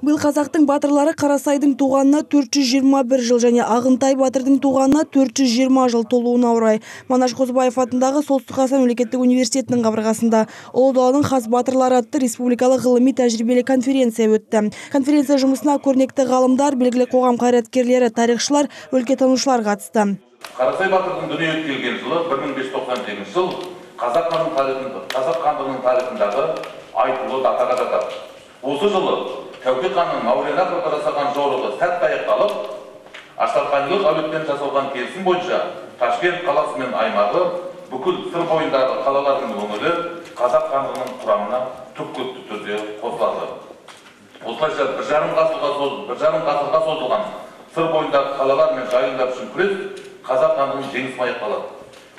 Биыл қазақтың батырлары Қарасайдың туғанына 421 жыл және Ағынтай батырдың туғанына 420 жыл толуына орай Манаш Қозыбаев атындағы Солтүстік Қазақстан мемлекеттік университетінің қабырғасында Ұлы даланың хас батырлары атты республикалық ғылыми тәжірибелі конференция өтті. Конференция жұмысына көрнекті ғалымдар, белгілі қоғам қайраткерлері, тарихшылар, өлкетанушылар қатысты. Қарасай батырдың дүниеге келген жылы 1597 жыл қазақ хандығының тарихындағы айтулы датаға жатады. Осы жылы Тәуке ханның Мауреннахрға жасаған жорығы сәтті аяқталып, Аштарханилық әулетпен жасалған келісім бойынша Ташкент қаласы мен аймағы, бүкіл Сыр бойындағы қалалардың өңірі қазақ хандығының құрамына түпкілікті түрде қосылады. Осылайша бір жарым ғасырға созылған Сыр бойындағы қалалар мен жайылымдар үшін күрес қазақ хандығының жеңісімен аяқталады.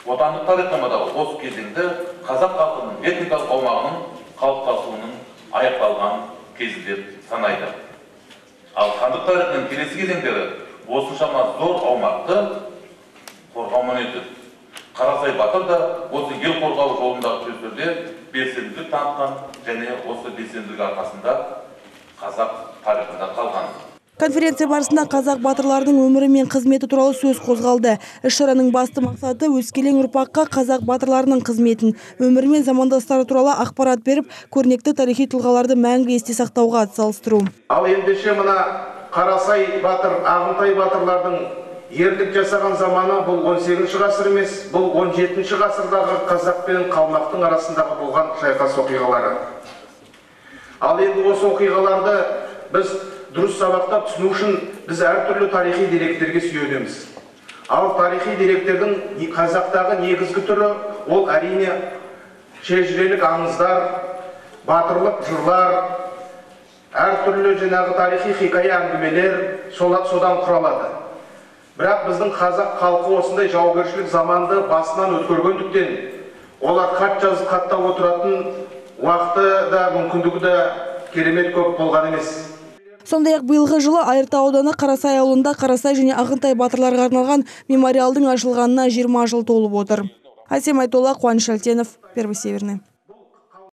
Отандық тарихнамадағы осы кезеңді қазақ халқының этникалық аумағының қалыптасуының аяқталған кезі деп санайды. Ал хандық тарихының келесі кезеңдері осыншама зор аумақты қорғау міндеті. Қарасай батыр да осы ел қорғау жолындағы күрестерде белсенділік танытқан және осы белсенділік арқасында қазақ тарихында қалған. Конференция барысында қазақ батырларының өмірі мен қызметі туралы сөз қозғалды. Іс-шараның басты мақсаты өскелең ұрпаққа қазақ батырларының қызметін, өмірі мен замандастары туралы ақпарат беріп, көрнекті тарихи тұлғаларды мәңгі есте сақтауға атсалыстыру. Ал ендеше мына Қарасай батыр, Ағынтай батырлардың ерлік жасаған заманы бұл 18 ғасыр емес, бұл 17 ғасырдағы қазақ пен қалмақтың арасындағы болған шайқас оқиғалары. Ал енді осы оқиғаларды біз дұрыс сабақтап түсіну үшін біз әртүрлі тарихи деректерге сүйенеміз. Ал тарихи деректердің қазақтағы негізгі түрі ол әрине шежірелік аңыздар, батырлық жырлар, әртүрлі жаңағы тарихи хикая әңгімелер содан құралады. Бірақ біздің қазақ халқы осындай жаугершілік заманды басынан өткергендіктен олар хат жазып хаттап отыратын уақыты да мүмкіндігі де керемет көп болған емес. Сондай-ақ биылғы жылы Айыртау ауданы Қарасай ауылында Қарасай және Ағынтай батырларға арналған мемориалдың ашылғанына 20 жыл толып отыр. Әсем Айтолла, Қуаныш Әлтенов, Первый Северный.